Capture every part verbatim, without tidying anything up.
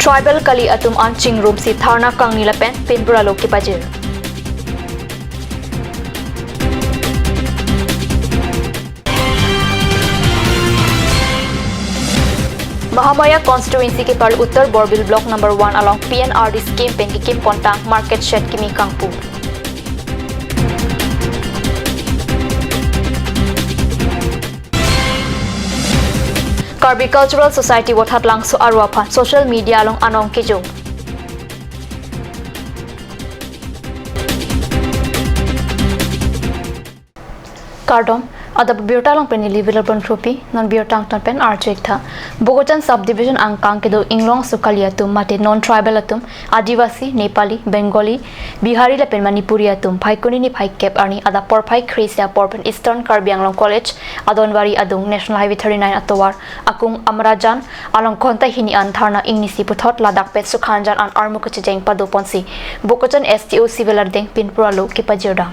Tribal kali atum an chingrumsi dharna kangni lapen pinpur alo kepajir. Mahamaya constituency keparlo Uttar Borbil block number one along P N R D scheme pen kekim pontang market shed kimi kangpu. Karbi Cultural Society Vothatlangso aru aphan social media along anong kejok. Kardom, adap birta along pen neli Vilabon Kropi, non birta angton pen arju-ik tha. Bokojan subdivision angkang kedo Inglong aso kali atum mate non-tribal atum, Adivasi, Nepali, Bengali, Bihari lapen Manipuri atum Phaikuni niphai kep arni adap porphai kre-isi apor pen Eastern Karbi Anglong College, Adonwari adung National Highway thirty-nine atovar akung Amrajan along ghonta hini an dharna ingnisi puthot ladak pen sukhanjan an armu kachijeng pado ponsi Bokojan S D O civil ardeng pinpur alo kepajirdam.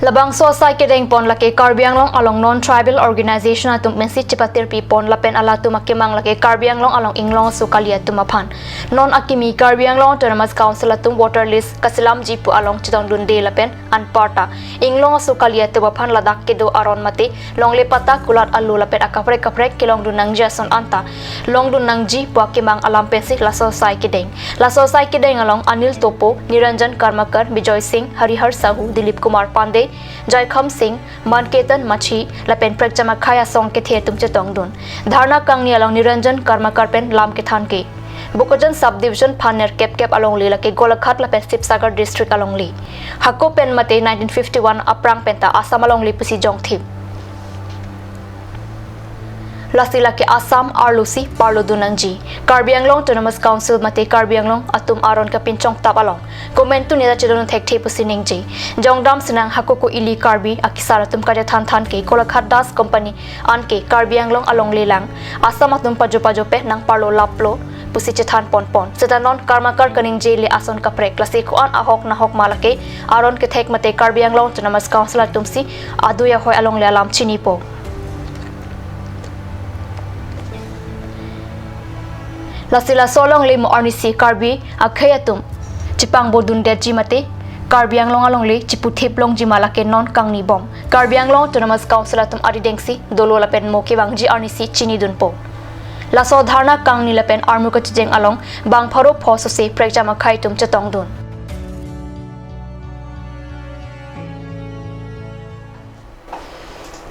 Labangso asai kedeng pon lake Karbi Anglong along non-tribal organization atum pensi chepatirpi pon lapen alatum akemang lake Karbi Anglong along Inglong aso kali atum aphan non akimi Karbi Anglong Autonomous Council atum voter list kaselamji pu along chetongdunde lapen anparta Inglong aso kali atum aphan ladak kedo aron mate longle patta kulat alo lapen akaprek kaprek kelongdun nangji ason anta longdun nangji pu akemang alam pensi laso asai kedeng. Laso asai kedeng along Anil Topo, Niranjan Karmakar, Bijoy Singh, Harihar Sahu, Dilip Kumar Pandey, Jaikham Singh, Manketan Machi lapen prekjam akhei asong kethe atum chetongdun. Dharna kangni along Niranjan Karmakar pen lam kethan ke. Bokojan subdivision phan nerkep kep alongle lake Golaghat lapen Sibsagar district alongle. Hako pen mate nineteen fifty-one aphrang penta Assam alongle pusi jongthip. Lasi lake Assam arlosi parlodun nangji. Karbi Anglong Autonomous Council mate Karbi Anglong atum aron kapinchongtap along komantu neta chedon thekthe pusi ningje. Jongdam sinang hako ko ili Karbi akisar atum kachethan than ke Golaghat Das Company an ke Karbi Anglong alongle lang Assam atum pajo pajo pen nangparlo laplo pusi chethan pon pon. Seta non Karmakar kaningje le ason kaprek lasi ko-an ahok nahok ma lake aron kethek mate Karbi Anglong Autonomous Council atumsi adui ahoi alongle alam chinipo. Lasi laso alongle mo arnisi Karbi akhei atum chepangbo dundetji mate Karbi Anglong alongle cheputhip longji ma lake non kangni bom. Karbi Anglong Autonomous Council atum aridengsi dolo lapen mo kevangji arnisi chinidunpo. Laso dharna kangni lapen armu kachijeng along bang pharo pho sose prekjam akhei atum chetongdun.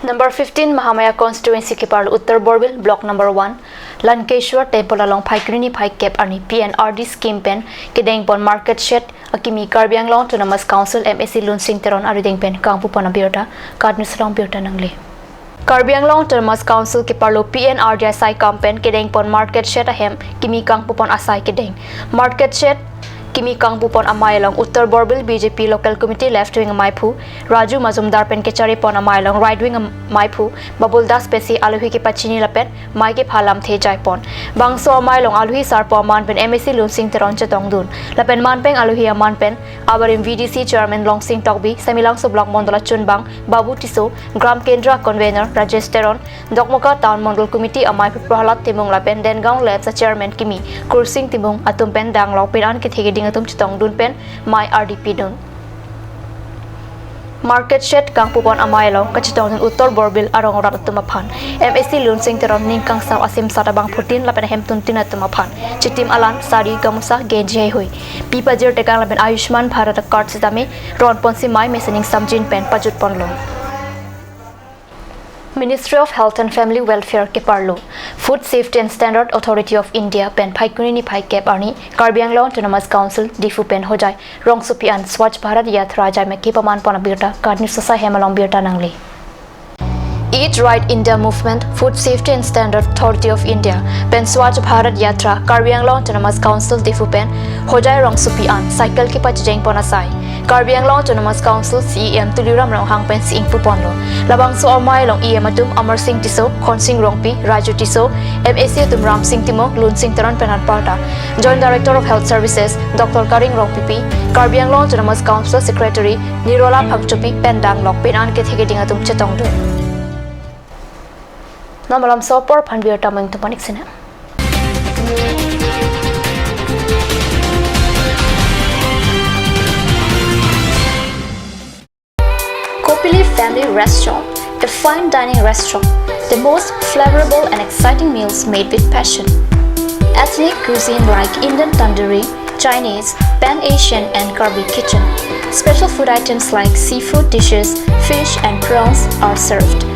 Number fifteen Mahamaya constituency keparlo Uttar Borbil block number one Lankeshwar Temple along Phaikuni niphai kep arni P N R D scheme pen kedeng pon market shed akimi Karbi Anglong Autonomous Council M A C Lunsing Teron arideng pen kangpu pon abirta, KAT News along birta nangle. Karbi Anglong Autonomous Council keparlo P N R D asai kam pen kedeng pon market shed ahem kimi kangpu pon asai kedeng. Market shed kimi kangpu pon amei along Uttar Borbil B J P Local Committee Left Wing amaiphu Raju Majumdar pen kechari pon amei along Right Wing amaiphu Babul Das pensi alohi kepachini lapen mei kepha lamthe jai pon. Bangso amei along alohi sarpo aman pen M A C Lunsing Teron chetongdun. Lapen manpeng alohi aman pen abarim V D C Chairman Longsing Tokbi, Samelangso Block Mondol achunbang Babu Tisso, Gram Kendra Convener Rajesh Teron, Dokmoka Town Mondol Committee amaiphu Prahlad Timung lapen Dengaon Labs a Chairman kimi Kursing Timung atum pen danglok pin an kethe keding atum chetongdun pen mei ardi pidun. Market shed kangpu pon amei along kachetongdun Uttar Borbil arong rat atum aphan M A C Lunsing Teron ning kangsam asimsat abangphutin lapen ahemtuntin atum aphan chitim alan, sari, gamusa, genji heihui pi pajir tekang lapen Ayushman Bharat card sitame ron ponsi mei mesen ingsamjin pen pajut ponlo. Ministry of Health and Family Welfare keparlo Food Safety and Standard Authority of India pen Phaikuni niphai kep arni Karbi Anglong Autonomous Council Diphu pen Hojai rongsopi an Swachh Bharat Yatra ajai meki paman pon abirta, KAT News asai hem along birta nangle. Eat Right India Movement, Food Safety and Standard Authority of India pen Swachh Bharat Yatra Karbi Anglong Autonomous Council Diphu pen Hojai rongsopi an cycle kepachijeng pon asai Karbi Anglong Autonomous Council C E M Tuliram Ronghang pensi ingpu ponlo. Labangso amei along E M atum Amarsing Tisso, Khonsing Rongpi, Raju Tisso, M A C atum Ramsing Timung, Lunsing Teron pen anparta Joint Director of Health Services Doctor Karing Rongpipi, Karbi Anglong Autonomous Council Secretary Nirola Phangchopi pen danglok pin an kethe keding atum chetongdun. Non malomso apor aphan birta meng tupanik sina. Restaurant, a fine dining restaurant. The most flavorful and exciting meals made with passion. Ethnic cuisine like Indian tandoori, Chinese, Pan Asian, and Karbi kitchen. Special food items like seafood dishes, fish, and prawns are served.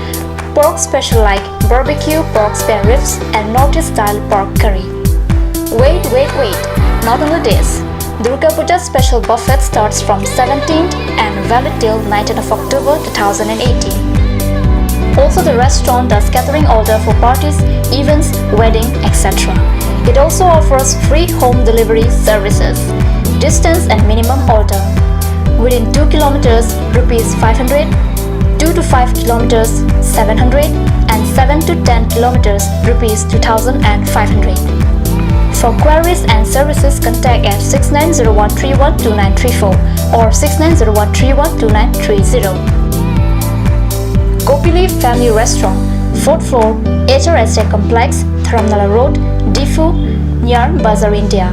Pork special like barbecue pork spare ribs and Northeast style pork curry. Wait, wait, wait! Not only this, Durga Puja special buffet starts from seventeenth and valid till nineteenth of October two thousand eighteen. Also, the restaurant does catering order for parties, events, wedding, et cetera. It also offers free home delivery services. Distance and minimum order: within two kilometers, rupees five hundred, two to five kilometers, seven hundred, and seven to ten kilometers, rupees two thousand five hundred. For queries and services, contact at six nine zero one three one two nine three four or six nine zero one three one two nine three zero. Kopili Family Restaurant, fourth floor, H R S A Complex, Dharamnala Road, Diphu, near Bazar India.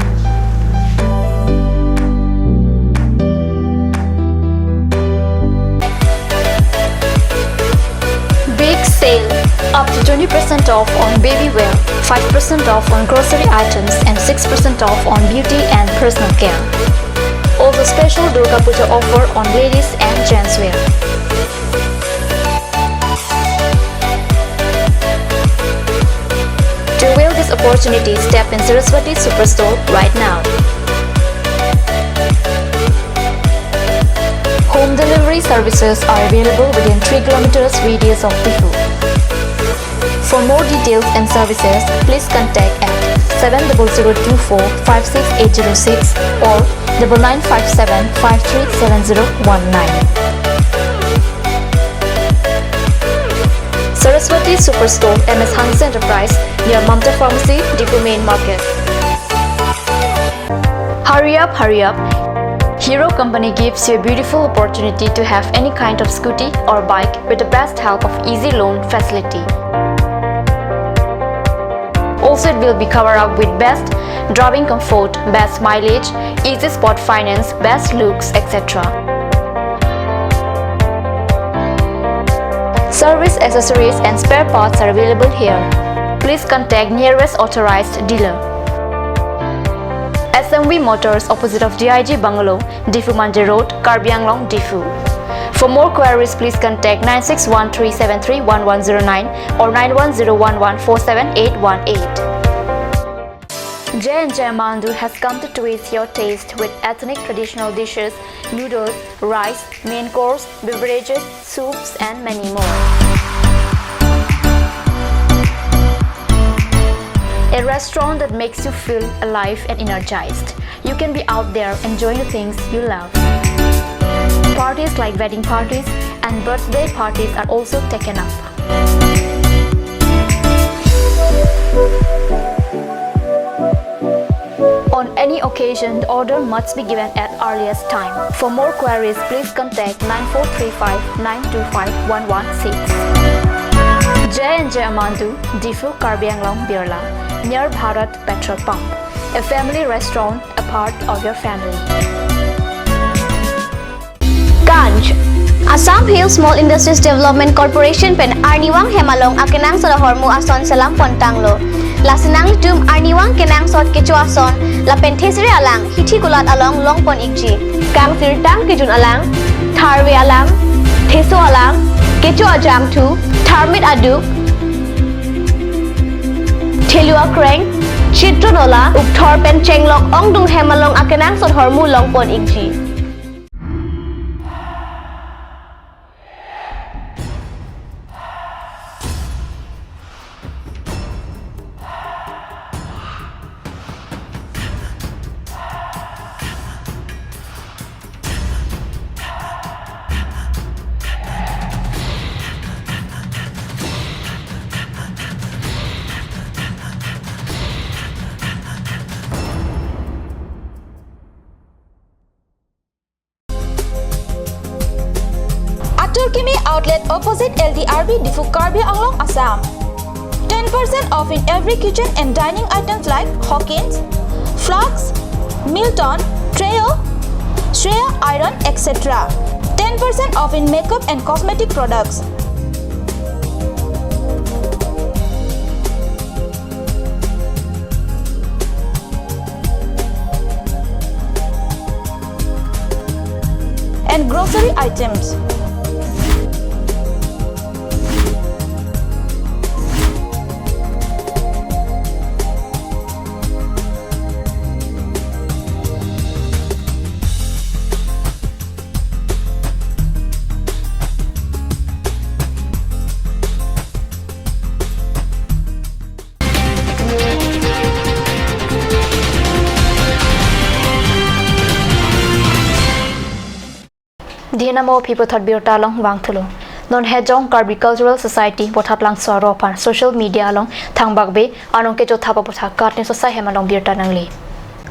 Big sale! Up to twenty percent off on baby wear, five percent off on grocery items, and six percent off on beauty and personal care. Also, special Durga Puja offer on ladies and gents wear. To avail this opportunity, step in Saraswati Superstore right now. Home delivery services are available within three kilometers radius of Diphu. For more details and services, please contact at seven double zero two four five six eight zero six or double nine five seven five three seven zero one nine. Saraswati Superstore, M S Hanse Enterprise, near Mamta Pharmacy, Diphu Main Market. Hurry up, hurry up! Hero Company gives you a beautiful opportunity to have any kind of scooty or bike with the best help of easy loan facility. Also, it will be covered up with best driving comfort, best mileage, easy spot finance, best looks, et cetera. Service accessories and spare parts are available here. Please contact nearest authorized dealer. S M V Motors, opposite of D I G Bungalow, Diphu Manja Road, Karbi Anglong, Diphu. For more queries, please contact nine six one three seven three one one zero nine or nine one zero one one four seven eight one eight. J and J Mandu has come to twist your taste with ethnic traditional dishes, noodles, rice, main course, beverages, soups, and many more. A restaurant that makes you feel alive and energized. You can be out there enjoying the things you love. Parties like wedding parties and birthday parties are also taken up. On any occasion, the order must be given at earliest time. For more queries, please contact nine four three five nine two five one one six. J and J Amandu, Diphu, Karbi Anglong, Birla, near Bharat Petrol Pump. A family restaurant, a part of your family. Ganj. Assam Hill Small Industries Development Corporation pen arnivang hem along akenangsot ahormu ason selam pontanglo. Lasi nanglitum arnivang kenangsot kecho ason lapen thesere alang hithi kulat along longpon ikji. Kangsirtang kejun alang, tharve alang, theso alang, kecho ajangthu, tharmit aduk, thelu akreng, chitron ola, ukthor pen chenglok ongdung hem along akenangsot ahormu longpon ikji. Atur Kimi Outlet, opposite L D R B, Diphu, Karbi Anglong, Assam. Ten percent off in every kitchen and dining items like Hawkins, flasks, Milton, Trio, Shreya iron, et cetera. Ten Ten percent off in makeup and cosmetic products. And grocery items. Dina mo aphi puthot birta along vangthulo. Non hejong Karbi Cultural Society Vothatlangso aro aphan social media along thangbak be anong kejo thap aputhak katni sosai hem along birta nangle.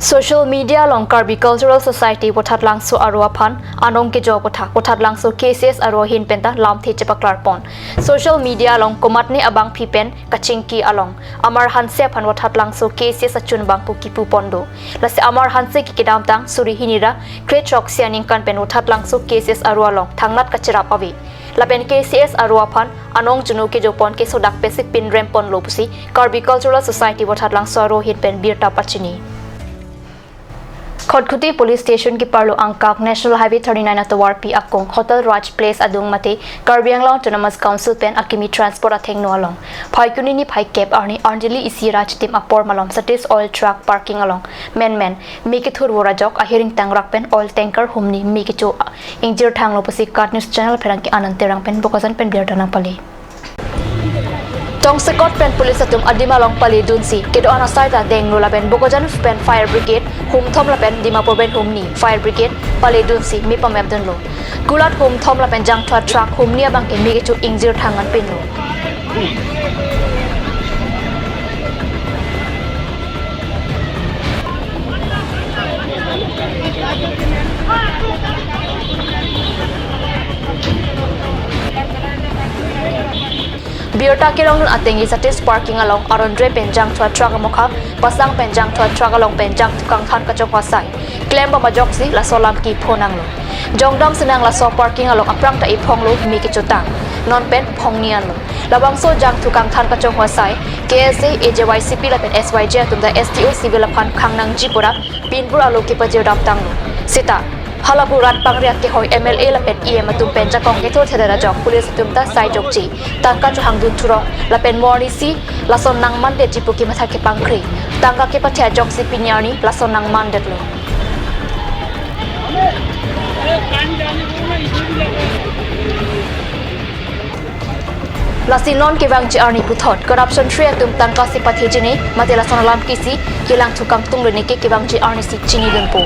Social media along Karbi Cultural Society Vothatlangso aro aphan anong kejo aputhak Vothatlangso K C S aro ahin penta lamthe chepaklar pon. Social media along komatne abangpi pen kachingki along Amar Hanse aphan Vothatlangso K C S achun abang pu kipu pon do. Lasi Amar Hanse ke kedamtang suri hini ra kre throksi aningkan pen Vothatlangso K C S aro along thangnat kacherap ave. Lapen K C S aro aphan anong juno kejo pon kesodak pensi pinrem ponlo pusi Karbi Cultural Society Vothatlangso aro ahin pen birta pachini. Khatkhati Police Station keparlo angkak National Highway thirty-nine atovarpi akong Hotel Raj Place adung mate Karbi Anglong Autonomous Council pen akimi transport athengno along Phaikuni niphai kep arni arnili isi ra chitim apor malom Satish Oil Truck Parking along menmen me kethur vur ajok ahiring tangrak pen oil tanker humni me kecho ingjir thanglo pusi KAT News Channel pherangke Anand Terang pen Bokajan pen birta nangpale. Tongsekot pen police atum adim along pale dunsi kedo-an asai ta denglo lapen Bokajan pen fire brigade humthom lapen Dimapur pen humni fire brigade pale dunsi me pamep dunlo. Kulat humthom lapen jangthu atruck humni abangke me kecho ingjir thang an pinlo. Birta kelongdun atengsi Satish Parking along arundre pen jangthu atruck amokha pasang pen jangthu atruck along pen jangthu kangthan kachonghoi asai klembom ajoksi laso alam kipho nanglo. Jongdam senang laso parking along aphrang ta iphonglo me kechotang. Non pen phongni anlo. Labangso jangthu kangthan kachonghoi asai K S A, A J Y C P lapen S Y J atum ta S D O civil aphan khang nangji pura pinbur alo kepajir dam tanglo. Seta halapu rat pangri akehoi M L A lapen E M atum pen jakong kethur thedet ajok police atum ta sai jokji tangka chohang dun thurong lapen morning si lason nangmandetji pu kematha kepangkri tangka kepathe ajoksi pini arni lason nangmandetlo. Lasi non kevangji arni puthot corruption free atum tangka si pathejine mate lason alam kisi kelangthu kangtung lone ke kevangji arni si chinidunpo.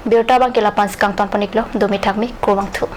Birta abangke la-an si kangton pon-iklo, dome thakme, kurvangthu.